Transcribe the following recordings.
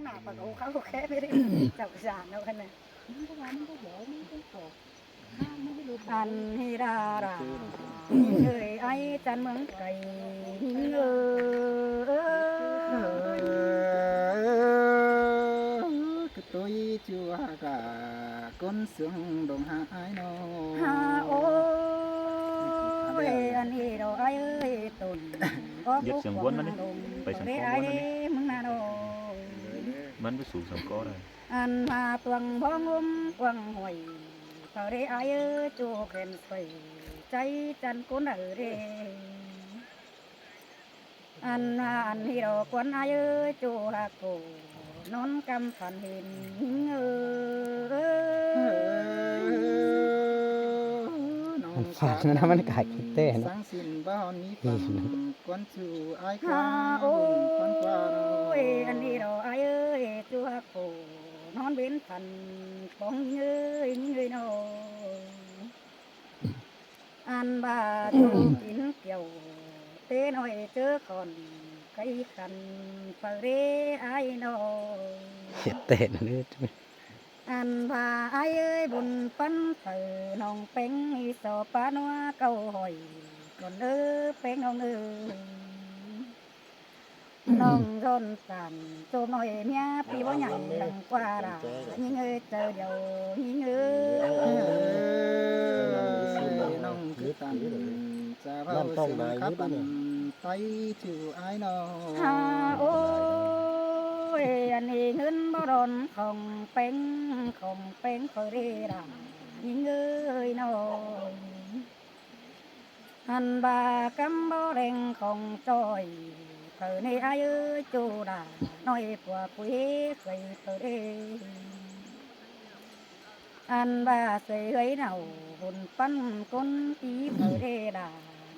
ໜ້າປາກໂອເຂົາແຄ່ໄປເດ້ ເຈົ້າສານເນາະ ຄັນນະ. ອັນຮີດາດາ ຍິງເອີຍ ອ້າຍຈັນເມືອງໄກ ຍິງເອີຍ ກະຕຸ້ຍຈູຫາກາ ຄົນເຊື່ອງດົງຫາອ້າຍນ້ອງ ຫາໂອຍ ອັນນີ້ດອກອ້າຍເອີຍ ຕົນອອກລູກກວາງດົງ ໄປສັງຄອນວັນນັ້ນນີ້ ມຶງນະນ້ອງ ມັນໄປສູງສັງຄອນໄດ້ ອັນມາຕວງບ້ອງຫົມກວາງຫ້ວຍ ເຂົາເດ້ອ້າຍເອີຍ ຈູແຂນຊ່ວຍໃຈຈັນກຸນເອີເດ້ ອັນມາອັນທີ່ດອກຄວັນອ້າຍເອີຍ ຈູຮັກໂກ ນອນກຳຝັນເຫັນຍິງເອີຍ ມັນຝັນນະ ມັນກາຍຄິດແຕ່ເນາະ ສັງສິນບໍ່ມີຝັນ ຄວັນ ຫາໂອຍ ອັນນີ້ດອກອ້າຍເອີຍ ຈູຮັກໂກ ນອນເວັນຝັນປອງຍິງເອີຍ ຍິງເອີຍນ້ອງ ອັນວ່າຈູກິນກ່ຽວ ເຕນ້ອຍເຈີຂອນ ໄກ່ຂັນເປີເດ້ອ້າຍນ້ອງ ເຮັດແຕ່ນະເດີ ອັນວ່າອ້າຍເອີຍ ບຸນປັນເປີນ້ອງແປ້ງ ອີ່ສໍປານົວເກົ້າຮ້ອຍ ກ່ອນເດີແປ້ງນ້ອງເອີຍ ນ້ອງໂດນຕານ ໂຈມນ້ອຍເມຍ ພີ່ບໍ່ໃຫຍ່ດັ່ງກວ່າລະ ຍິງເອີຍ ເຈົ້າດຽວຍິງເອີຍ ນ້ອງຄືຕັນ ຈະເວົ້າເຊິ່ງຂະປັນໄຕ ຈື່ອ້າຍນ້ອງ ຫາໂອຍ ອັນນີ້ເງິນບໍ່ດອນຂອງແປ້ງ ຂອງແປ້ງຂ້ອຍເດ້ລະ ຍິງເອີຍນ້ອງ ອັນວ່າກຳບໍ່ແດງຂອງຈ້ອຍ ເຂົານີ້ອ້າຍເອີຍ ຈູດານ້ອຍ ພວກຜູ້ເຮຍເຄີຍເຂົາເດ້ ອັນວ່າຊ່ວຍເອື້ອຍເນົ່າ ບຸນປັນກຸນຕີເຂົາເດ້ດາ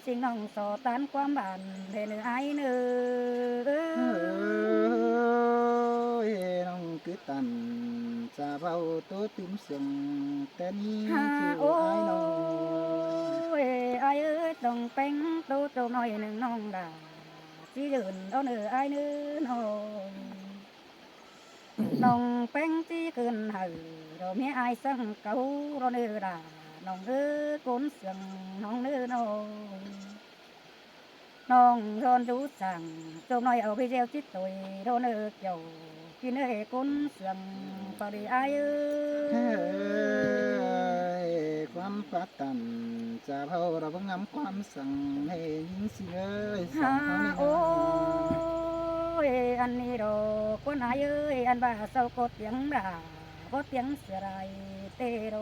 ຊິງນ້ອງສໍຕານຄວາມບ້ານເດ້ເນີອ້າຍເນີ ເອີຍ ນ້ອງຄືຕັນ ຈະເວົ້າໂຕຕື່ມເຊິ່ງແຕ່ນີ້ ໂອ ຈື່ອ້າຍນ້ອງ ເອີຍ ອ້າຍເອີຍ ຕ້ອງແປ້ງໂຕໂຕນ້ອຍໜຶ່ງນ້ອງດາ ຊິເດີນເອົາເນີອ້າຍເນີນ້ອງ ນ້ອງແປ້ງຊິຂຶ້ນໃຫ້ ດອກເມຍອ້າຍສັງເກົາ ດອກເນີດາ ນ້ອງເອີຍ ກົນເຊື່ອງນ້ອງເນີນ້ອງ ນ້ອງດອນດູສັງ ໂຈມນ້ອຍເອົາໄປແຈວຈິດໂຕຍ ດອກເນີກ່ຽວ ກິນເອີຍ ກົນເຊື່ອງ ປາດີອ້າຍເອີຍ ຄວາມປາຕັນ ຈະເວົ້າລະເບິ່ງນຳຄວາມ ສັງໃຫ້ຍິງຊິເອີຍ ຫາ ສັງເຮົານີ້ນະ ໂອຍ ອັນນີ້ດອກຄວັນອ້າຍເອີຍ ອັນວ່າເຊົາກໍຕຽງດາ ບໍ່ຕຽງເສຍດາຍເຕໂດ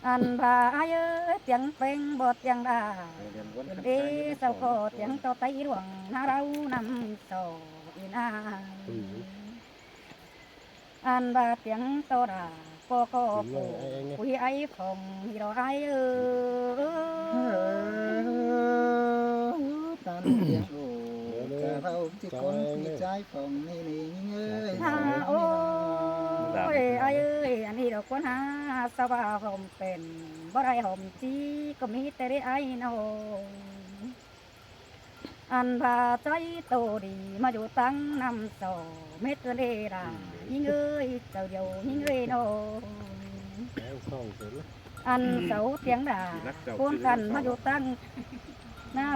ອັນວ່າອ້າຍເອີຍ ຕຽງແປ້ງບໍ່ຕຽງດາ ເປັນເດເຈົ້າກໍຕຽງຕໍ່ໄຕຫຼວງ ນາລາວນຳສອງອີນາ ອັນວ່າຕຽງຕໍ່ດາ ກໍກໍຜູ້ ຜູ້ໃຫ້ອ້າຍຟອງ ທີ່ດອກອ້າຍເອີຍ ຕານຕຽງໂອ ຈະເວົ້າຈິກຄົນທີ່ໃຈຟອງນີ້ນີ້ເອີຍ ຫາໂອຍ ອ້າຍເອີຍ ອັນນີ້ດອກຄວັນຫາ ສະວ່າຫອມເປັນ ບໍ່ໄດ້ຫອມຈີ ກໍມີແຕ່ໄດ້ອ້າຍນ້ອງ ອັນວ່າໃຈໂຕດີ ມາຢູ່ຕັ້ງນຳສອງ ເມັດເອີເດດາ ຍິງເອີຍ ເຈົ້າດຽວຍິງເອີຍນ້ອງ ອັນເສົາຕຽງດາ ຄົນກັນມາຢູ່ຕັ້ງ ໜ້າ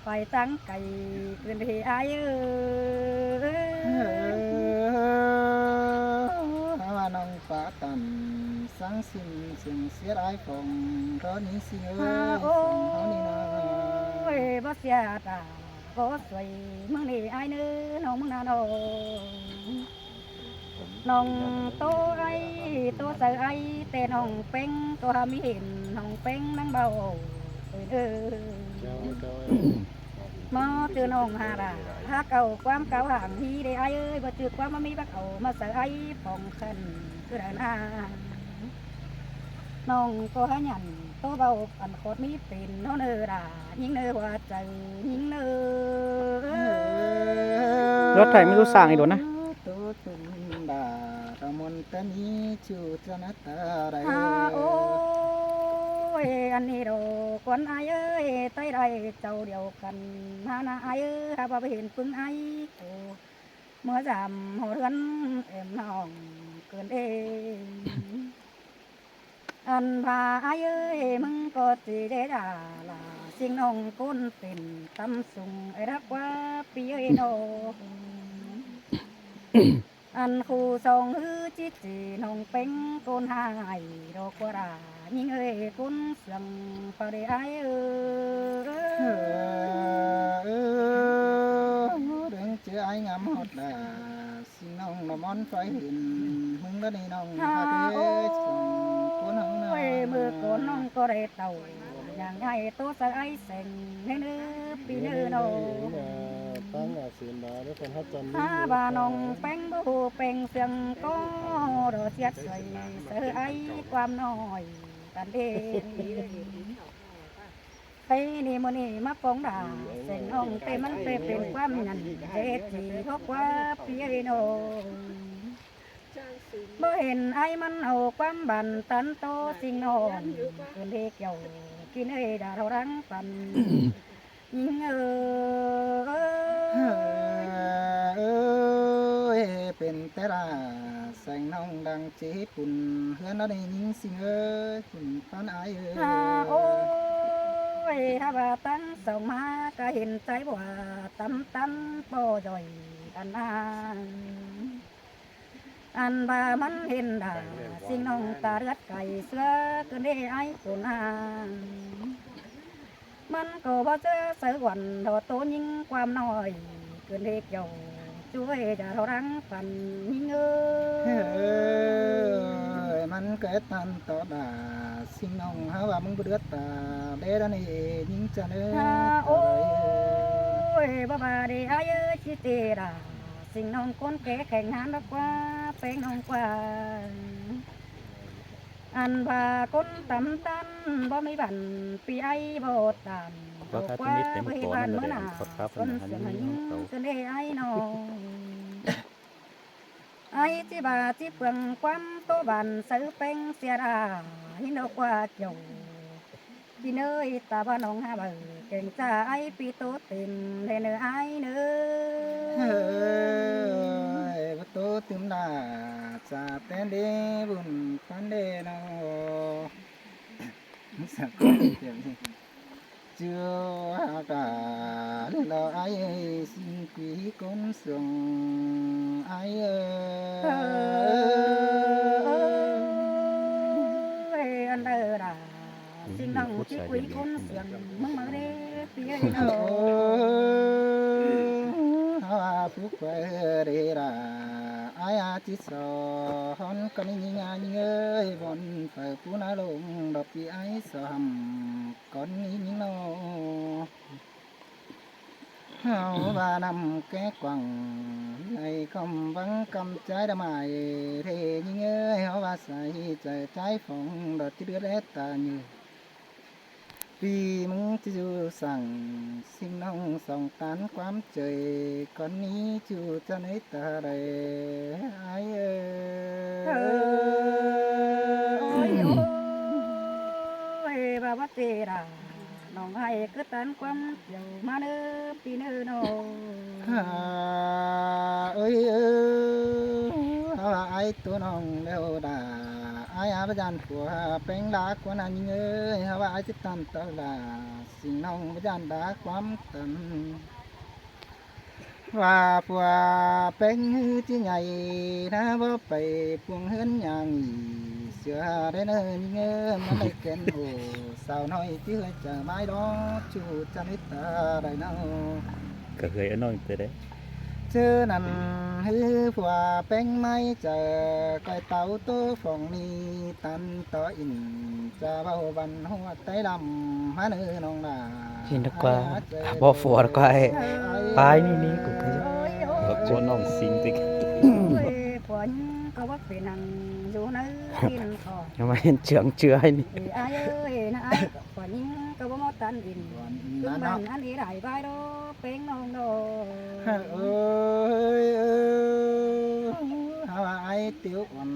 ໄປຕັ້ງໄກ ຂຶ້ນເດອ້າຍເອີຍ ວ່ານ້ອງປາຕັນ ສັງສິນເຊິ່ງເສຍດາຍຟອງ ຕອນນີ້ຊິເອີຍ ຫາໂອ ສັງເຮົານີ້ນະ ໂອຍ ບໍ່ເສຍດາຍ ບໍ່ຊ່ວຍມຶງນີ້ອ້າຍເນີ ນ້ອງມຶງນະນ້ອງ ນ້ອງໂຕໄອ້ ໂຕໃສໄອ້ ແຕ່ນ້ອງເປັງ ໂຕຫາມີເຫັນ ນ້ອງເປັງນາງເບົາເອີຍ ເອີ ມາເຈີນ້ອງຫາລາ ຫາເກົ່າຄວາມເກົ່າຫາງ ທີ່ໄດ້ອ້າຍເອີຍ ບໍ່ຈື່ຄວາມວ່າມີບັກເອົາ ມາໃສ່ອ້າຍປ່ອງຄັນ ຄືໄດ້ນາ ນ້ອງກໍຫາຍັນ ໂຕເບົາອັນໂຄດມີເປັນ ເນາະເນີລາ ຍິງເນີ ຫົວໃຈຍິງເນີ ລົດໄຖມີຕູ້ສ້າງອີກໂດນນະ ໂຕຕຸນດາ ຕະມົນຕະນີ ຈູຈະນະຕາໄດ ຫາໂອຍ ອັນນີ້ດອກຄວັນອ້າຍເອີຍ ໄຕໄດ້ເຈົ້າດຽວກັນ ຫານາອ້າຍເອີຍ ຫາວ່າໄປເຫັນປຶງອ້າຍໂຕ ເມື່ອຍາມຮອດເຮືອນເອັມນ້ອງເກີນເອງ ອັນວ່າອ້າຍເອີຍ ມຶງກໍຊິໄດ້ດ່າລາ ສິ່ງນ້ອງກົ້ນເປັນຕ່ຳສູງ ໄອ້ຮັກວ່າປີເອີຍນ້ອງ ອັນຄູ່ສອງຮືຈິເຈ ນ້ອງເປັງກົ້ນຮ້າຍ ດອກກວາດາ ຍິງເອີຍກົ້ນສຽງປາເດອ້າຍເອີຍ ເອີ ເອີ ເດີງເຈີອ້າຍງາມຮອດດາ ຊິງນ້ອງນະມອນໄຟເຫັນ ມຶງລະນີ້ນ້ອງຮັກເອີຍ ໂອ້ຍ ຄົນເຮົານະ ເມື່ອກ່ອນນ້ອງກໍໄດ້ເຕົ້າ ຢ່າງໃຫຍ່ໂຕໃສ່ອ້າຍແສງ ໃຫ້ເນີ ປີເນີນ້ອງ ຕັ້ງອາເສນດາ ແລະຄົນຮັກຈັນ ຖ້າວ່ານ້ອງແປງບໍ່ຮູ້ແປງເຊື່ອງກໍ ດອກສຽດໃສ່ ໃສ່ອ້າຍຄວາມນ້ອຍກັນເດ້ ໄປນີ້ມື້ນີ້ມາປອງດາ ແສງນ້ອງເຕມັນເປເປັນຄວາມຫຍັນເດຈີ ເພາະວ່າພີ່ເອີຍນ້ອງ ບໍ່ເຫັນອ້າຍມັນເອົາຄວາມບານຕັນໂຕ ສິ່ງນ້ອງເກີນເດກ່ຽວ ກິນເອີຍດາເທົ່າດັງປັນ ຍິງເອີຍ ເອີຍ ເປັນແຕ່ລະ ແສງນ້ອງດັງຈີປຸນ ເຮືອນລະໄດ້ຍິງ ຊິງເອີຍ ຄຸນປານອ້າຍເອີຍ ໂອ້ຍ ຖ້າວ່າຕັ້ງສອງມາ ກະເຫັນໃຈບໍ່ວ່າຕຳຕັນບໍ່ຍ່ອຍອັນນາງ ອັນວ່າມັນເຫັນດາ ສິ່ງນ້ອງຕາເລືອດໄກ່ເສືອ ເກີນເດອ້າຍໂກນອາງ ມັນກໍບໍ່ເຊື່ອໃສ່ວັນ ດອກໂຕຍິງຄວາມນ້ອຍ ເກີນເດກ່ຽວ ຊ່ວຍຈາເທົ່າດັງປັນຍິງເອີຍ ເອີຍ ມັນເກີດຕັນຕໍ່ດາ ຊິງນ້ອງຫາວ່າມຶງບໍ່ເດືອດຕາ ເດດານີ້ຍິງຈະເນີ ໂອ້ຍ ບໍ່ວ່າເດອ້າຍເອີຍ ຊິເຕດາ ສິ່ງນ້ອງຄົນແກ່ແຂງຫານດອກກວ່າ ແປງນ້ອງກວ່າ ອັນວ່າຄົນຕຳຕັນບໍ່ມີບັນ ປີໄອບໍ່ຕາມ ບໍ່ວ່າບໍ່ເຮັດບ້ານເມືອນາ ສົນສຽງໃຫ້ຍິງ ເກີນເດໄອນ້ອງ ໄອຊິວ່າຊິເປືອງຄວາມໂຕບານ ໃສ່ແປງເສຍດາ ເຫັນດອກກວ່າກ່ຽວ ພີ່ເນີຍ ຕາບ້ານໜອງຫາໃບ ແກງຈາໄອປີໂຕເຕັມແລເນີອ້າຍເນີ ເອີຍ ບໍ່ໂຕຕື່ມລາ ຈາແຕ່ນເດບຸນປັນເດເນາະ ສະກອນເຕັມ ເຈົ້າຫາກາເລລອອ້າຍເອີຍ ຊິງກຸຍກົ້ນສວງອ້າຍເອີຍ ເອີ ເອີ ອັນເດີດາ ຊິງນ້ອງຊິກຸຍກົ້ນສຽງ ມຶງມາເດ້ ປີເອີຍ ເອີ ເຮົາອາຜູ້ໄປເດດາ ອ້າຍອາຈິດສອນ ກະນິຍິງອາຍິງເອີຍ ບ່ອນໄຟຜູ້ນາລົງ ດອກປີໄອສອຫຳ ກ່ອນນີ້ເນາະ ເຮົາວ່ານຳແກ້ກວ່າງ ໃນຄວາມຫວັງກຳໃຈດຳໄອເທຍິງເອີຍ ເຮົາວ່າໃສ່ໃຈໃຈຟອງ ດອກທີ່ເດືອດແລຕາຍ ປີມຶງຈະຢູ່ສັງ ຊິງນ້ອງສອງຕານຄວາມເຈີຍ ກ່ອນນີ້ຈູຈະໃນຕາໃດ ອ້າຍເອີຍ ເອີຍ ໂອ້ຍ ບາບາເຕລາ ນ້ອງໄຫ້ຄືຕານຄວາມ ເຈົ້າມາເນີ ປີເນີນ້ອງ ຫາ ເອີຍ ເອີ ຫາວ່າອ້າຍໂຕນ້ອງແລ້ວດາ ອ້າຍອາບະຍານຜົວແປງດາກວ່ານັ້ນຍິງເອີຍ ຫາວ່າອ້າຍຊິຕັນເຕົ້າດາ ຊິງນ້ອງບະຍານດາຄວາມຕັນ ວ່າຜົວແປງຄືຈິໃຫຍ່ ນາບໍ່ໄປປົງເຮືອນຫຍັງ ເສືອໄດ້ເນີຍິງເອີຍ ມັນໄດ້ແກ່ນໂອ ສາວນ້ອຍທີ່ເຮືອຈະມາຍດອກ ຈູຈະນິດຕາໄດ້ເນາະ ກະເຮືອຍອານ້ອຍແຕ່ໃດ ເຈີນັ້ນຄືຜົວແປງໄມ້ເຈີ ກອຍເຕົາໂຕຟອງນີ້ ຕັນຕໍ່ອິນ ຈະເວົ້າບັນຫົວໃຕ້ລຳ ມາເນີນ້ອງຫຼາ ເຫັນດອກກວ່າ ບໍ່ຟວດກວ່າ ປາຍນີ້ນີ້ ກູກະ ບັກໂກນນ້ອງຊິງຕິ ໂອ້ຍ ຜົວຍິງກໍບໍ່ເປັນຫຍັງ ຢູ່ໃນກິນຂອງ ຢ່າມາເຫັນເຈືອງເຈືອໃຫ້ນີ້ ເອີຍ ອ້າຍເອີຍນະ ອ້າຍ ຜົວຍິງກໍບໍ່ມາຕັນອິນ ຄືບ້ານອັນນີ້ໄດ້ບາຍດອກ ເປັງນ້ອງດອກ ເອີຍ ເອີຍ ເຮົາວ່າອ້າຍຕິວອ່ອນ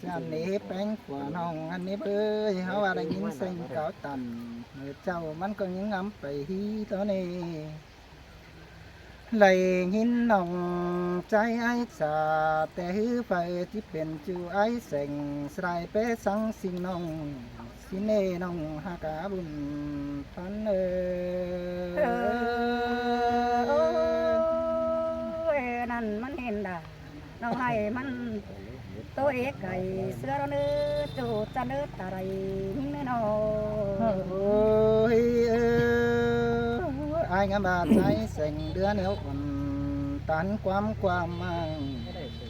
ຈັນເອແປງຜົວນ້ອງອັນນີ້ເອີຍ ເຮົາວ່າໄດ້ຍິນເສັງເຂົາຕັນ ເຈົ້າມັນກໍຍັງງຳໄປຮີຕອນນີ້ ໄດ້ຍິນນ້ອງໃຈອ້າຍສາ ແຕ່ຮືໄຟທີ່ເປັນຈູອ້າຍແສງ ສະໄລເປສັງສິງນ້ອງ ສິເນນ້ອງຮັກອາບຸນພັນເອີຍ. ເອີ ໂອ້ຍ ນັ້ນມັນເຫັນດາ ເຮົາໃຫ້ມັນໂຕເອກໄກ່ເສືອເນີ ຈູຈັນເນີຕາໄລຍິງເນນໍ. ໂອ້ຍ ເອີ ອ້າຍງາມບາດໃຈແສງເດືອນແນວອ່ອນ ຕັນຄວາມຄວາມມັງ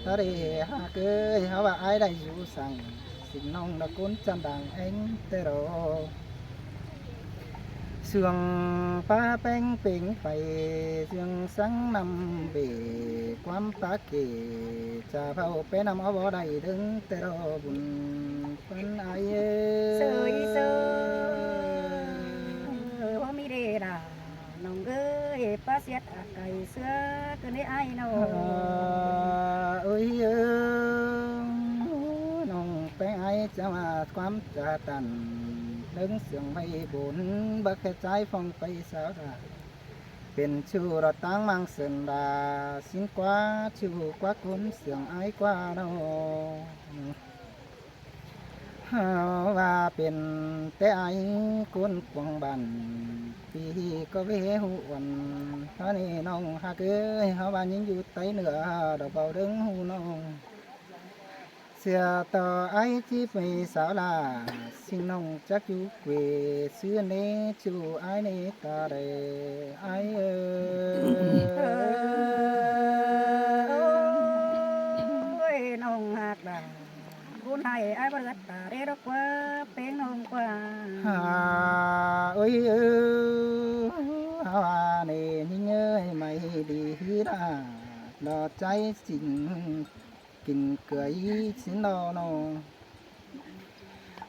ຕາເດຮັກເອີຍ ເຮົາວ່າອ້າຍໄດ້ຢູ່ສັງ ສິງນ້ອງດາກຸນຈັນດັງເອັງເຕໂຣ. ເຊື່ອງປາແປ້ງເປັງໄປ ເຊື່ອງສັງນຳເບ ຄວາມປາເກ ຈາເພົາໄປນຳເອົາບໍ່ໄດ້ເດີງແຕ່ລໍບຸນປັນອ້າຍເອີຍ. ເຊີຍເຊີຍ ບໍ່ມີເດດາ ນ້ອງເອີຍ ປາສຽດອາໄກເສືອ ຄືນໃນອ້າຍນ້ອງ. ໂອ້ຍເອີ ນ້ອງແປ້ງອ້າຍຈະວ່າຄວາມຈະຕັນ ເລິງເສືອງໄວ້ບົນ ບັກແຄ່ຈາຍຟອງໄປສາວດາ ເປັນຊູ່ລອດຕາງມັງເສີນດາ ສິນກວ່າຊູ່ກວ່າຄົນເສືອງອາຍກວ່ານ້ອງ. ເຮົາວ່າເປັນແຕ່ອາຍຄົນຂວາງບ້ານ ປີກໍເວຫູອ່ອນ ຕອນນີ້ນ້ອງຮັກເອີຍ ເຮົາວ່າຍັງຢູ່ໃຕ້ເໜືອ ດອກເບົາເດີງຫູນ້ອງ ເສຍຕໍ່ອາຍຈີບໃຫ້ສາວລາ ສິງນ້ອງຈັກຢູ່ເກວ ຊື່ເນ ຊູ່ອາຍເນຕາເດ ອາຍເອີຍ. ໂອ້ຍ ນ້ອງຮັກດາ ບຸນໃຫ້ອາຍບໍ່ເຫຼືອຕາເດດອກກວ່າ ເປັນນ້ອງກວ່າ. ຫາ ໂອ້ຍເອີຍ ຫາວ່າເນ ຍິງເອີຍ ໄມ້ດີຮີດາ ດອກໃຈສິງ ກິນເກືອຍສິນນໍນໍ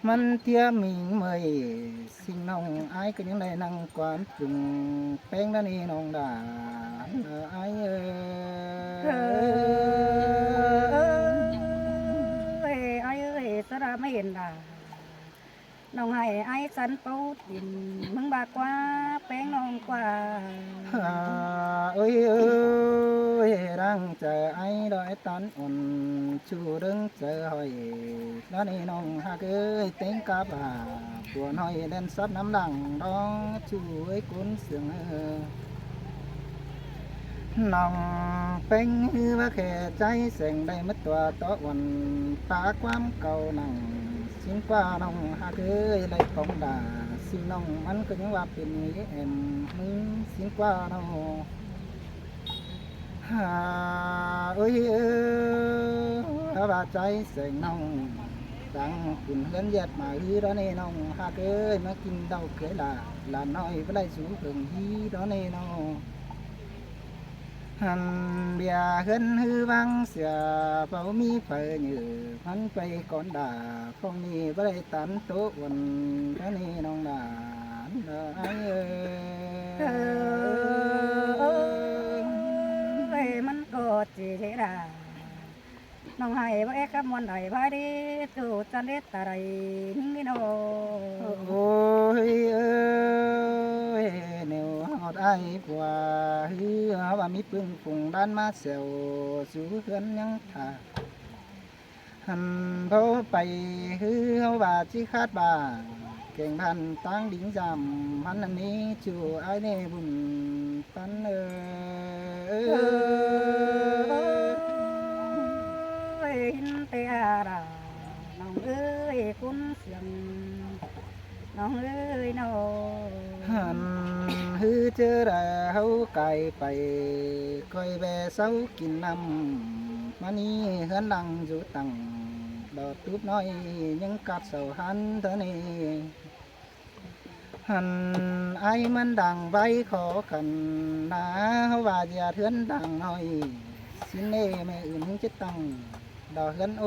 ມັນເຕຍມິງເມີຍ ສິງນ້ອງອາຍກໍຍັງໄດ້ນັ່ງກວາມຈຸງ ແປ້ງດາເນນ້ອງດາ ອາຍເອີຍ. ເອີຍ ອາຍເອີຍ ສະລະມາເຫັນດາ ນ້ອງໃຫ້ອາຍສັນເປົາຕິນ ມຶງບາກວ່າແປ້ງນ້ອງກວ່າ. ຫາ ໂອ້ຍເອີຍ ດັງໃຈອາຍດອຍຕັນອ່ອນ ຊູເດີງໃຈຫ້ອຍ ລະເນນ້ອງຮັກເອີຍ ເຕັງກາບາ ປົວນ້ອຍແລ່ນສັບນ້ຳຫຼັງ ດອງຊູເອີຍກຸນເສືອງເອີຍ. ນ້ອງເປັງຮືວ່າແຄ່ໃຈແສງໄດ້ມາຕົວຕໍ່ອ່ອນ ປາຄວາມເກົ່ານັ່ງ ສິງກວ່ານ້ອງຮັກເອີຍ ໄລ່ຂອງດາ ສິງນ້ອງມັນກໍຍັງວ່າເປັນມີແອມ ມຶງສິງກວ່ານ້ອງ ຫາ ໂອ້ຍເອີຍ ວ່າໃຈແສງນ້ອງ ຕັ້ງຂຸນເຮືອນຢາດມາ ອື ດອເນນ້ອງຮັກເອີຍ ມາກິນເຫຼົ້າເຄີຍລາ ຫຼານນ້ອຍບໍ່ໄດ້ສູເພິ່ງຮີ ດອເນນ້ອງ ຫັ້ນເບຍເຮືອນຮືວັງເສຍ ເບົາມີໄຟເຫຍື້ອ ພັນໄປກ່ອນດາ ຂອງນີ້ບໍ່ໄດ້ຕັນໂຕອ່ອນ ດອເນນ້ອງດາ ດອອ້າຍເອີຍ. ເອີຍ ມັນກໍເຈເດດາ ນ້ອງໃຫ້ບໍ່ແອກກັບມ່ວນໄດ້ພາເດ ໂຕຈັນເດຕາໄດຍິງເດນ້ອງ. ໂອ້ຍເອີຍ ແນວຮອດອ້າຍຜົວ ຄືເຮົາວ່າມີປຶ້ງຝູງດ້ານມາແຊວ ສູ່ເຮືອນຍັງຖ້າ ຫັ້ນເບົາໄປ ຄືເຮົາວ່າຊິຄາດບາ ແກງບ້ານຕາງດິງຈຳ ພັນອັນນີ້ ຈູອ້າຍແນ່ບຸນ ປັນເອີຍ ເອີຍ ເຫັນແຕ່ອາດາ ນ້ອງເອີຍ ຄຸນສຽງ ນ້ອງເອີຍນ້ອງ ຫັ້ນ ຄືເຈີດາເຮົາກາຍໄປ ຂ້ອຍແວ່ເຊົາກິນນ້ຳ ມານີ້ເຮືອນຫຼັງຢູ່ຕັ້ງ ດອກຕູບນ້ອຍຍັງກັດເສົາຫັນເທື່ອນີ້ ຫັ້ນອ້າຍມັນດັງໄວ້ຂໍກັນນາ ເຮົາວ່າຢ່າເຮືອນດັງນ້ອຍ ຊິເນແມ່ອື່ນຈຶ່ງຈະຕັ້ງ ດອກເຮືອນໂອ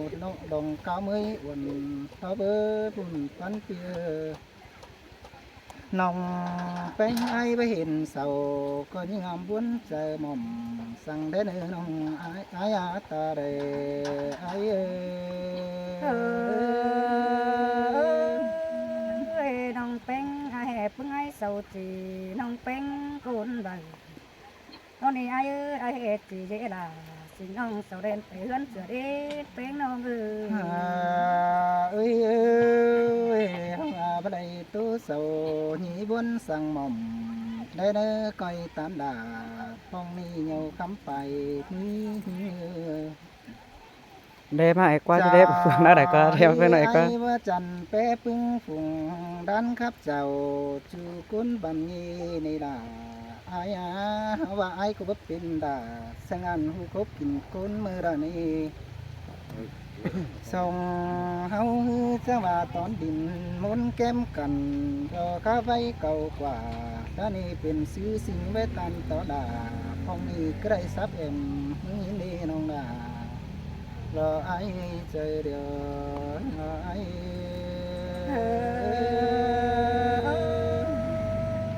ດໂນດອງກາເມີຍອ່ອນ ເຮົາເບີບຸນປັນເປີ ນ້ອງແປ້ງອ້າຍບໍ່ເຫັນເຊົາ ກໍຍາມບຸນໃຈໝ່ອມ ສັງແດ່ເນີນ້ອງອ້າຍ ອ້າຍອາຕາແດ່ ອ້າຍເອີຍ. ເອີຍ ນ້ອງແປ້ງອ້າຍແຫ່ປຶງອ້າຍເຊົາຈີ ນ້ອງແປ້ງໂກນໃບ ຕອນນີ້ອ້າຍເອີຍ ອ້າຍເຮັດຊິເດລະ ຊິນ້ອງສາວແດນໄປເຮືອນເສືອເດ ແປ້ງນ້ອງເອີຍ ເອີຍ ເອີຍ ເຮົາວ່າບໍ່ໄດ້ໂຕເຊົາ ຍິບວນສັງໝອມ ໄດ້ເນີ ກ້ອຍຕານດາ ພອງນີ້ເຍົາຄຳໄປ ແດ່ມາໄອ້ກວາ ຈະແດ່ເພື່ອນອາໄດ້ກວາ ແດ່ເພື່ອນໄອ້ກວາ ວ່າຈັນແປປຶງຝູງ ດ້ານຄັບເຈົ້າ ຈູກຸນບັນເຍໃນລາ ອ້າຍອາ ເຮົາວ່າອ້າຍກໍບໍ່ເປັນດາ ສະຫງັນຮູ້ຄົບກິນຄົນມື້ລະນີ້ ສອງເຮົາຄືຈະວ່າຕອນດິນມົນແກ້ມກັນ ກໍຂ້າໄວ້ເກົ່າກວ່າ ດານີ້ເປັນຊື່ສິ່ງແວດຕັນຕໍ່ລາ ພອງນີ້ກໍໄດ້ສັບແອມ ເມືອງຍິນເດນ້ອງລາ ລໍອ້າຍໃຈດຽວ ອ້າຍ ເ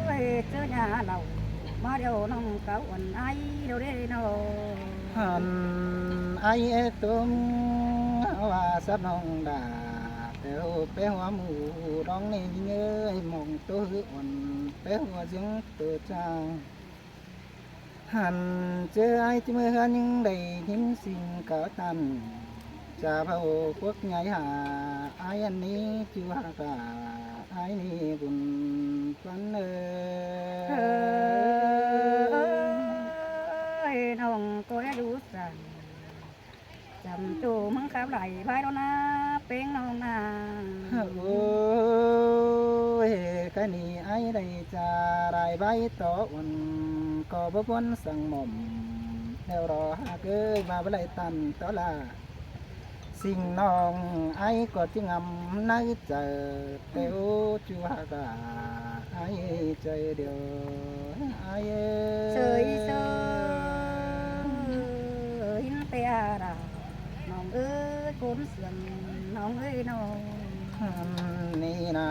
ອີຍ ເຈີຍາເຫຼົ່າ ມາດຽວນ້ອງເກົ່າອ່ອນອ້າຍດຽວເດນ້ອງ ຫັ້ນອ້າຍເອີຍ ຕົມວ່າສັບນ້ອງດາ ແຕ່ວໄປຫົວໝູດອງນີ້ຍິງເອີຍ ມອງໂຕຮືອ່ອນ ໄປຫົວສຽງໂຕຈາງ ຫັ້ນເຈີອ້າຍທີ່ເມືອເຮືອນ ຍັງໄດ້ຍິນສິ່ງກະຕັນ ຈາເວົ້າພວກໃຫຍ່ຫາ ອ້າຍອັນນີ້ຈື່ຫາກາ ອ້າຍນີ້ບຸນປັນເອີ ເອີຍ ນ້ອງກໍອາຍຸສັ້ນ ຈຳໂຕເມືອງຄາບຫຼາຍບາຍໂດນາ ເປັງນ້ອງນາ ໂອ້ຍ ກະນີ້ອ້າຍໄດ້ຈາຫຼາຍບາຍຕໍ່ອຸ່ນ ກໍບໍ່ບົນສັງໝົມ ແລ້ວລໍຫາກເອີຍ ວ່າບໍ່ໄດ້ຕັນຕໍ່ລາ ສິ່ງນ້ອງອ້າຍກໍຈິງອຳໃນໃຈ ແຕ່ໂອຈູຫາກາ ອ້າຍເອີຍ ໃຈດຽວ ອ້າຍເອີຍ ເຊີຍເຊີຍ ເຫັນແຕ່ອາດາ ນ້ອງເອີຍ ຄົນສວນ ນ້ອງເອີຍ ນ້ອງ ອັນນີ້ນາ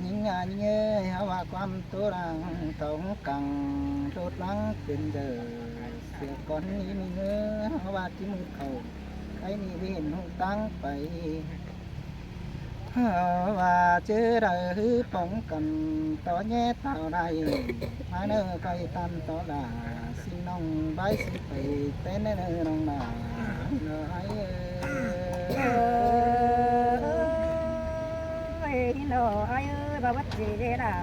ຍິງຍາຍິງເອີຍ ເຮົາວ່າຄວາມໂຕລັງ ເທົ່າກາງໂຕດລັງເປັນເດີ ເສຍກ່ອນນີ້ມີເງິນ ເຮົາວ່າທີ່ມືເຂົາ ໃຄນີ້ເຫັນຫູຕາງໄປ ເຮົາວ່າເຈີໄດ້ຮືປ້ອງກັນ ຕໍ່ແຍຕ່າວໄດ້ ມາເນີໄກຕັນຕໍ່ລາ ຊິນ້ອງບາຍຊິໄປແຕ່ເນີນ້ອງນາ ເອີຍ ເອີຍ ເອີຍ ເນາະອ້າຍເອີຍ ບ່າວເຈເດລາ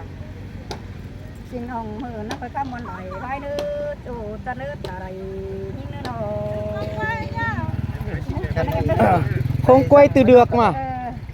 ຊິນ້ອງມື້ນຳໄປຄຳມ່ວນໄດ້ໄດ້ເດີ ໂຈຕະເນີຕະໄລຍິງເນາະ ຄົງກ້ວຍຕື່ເດືອກມາ.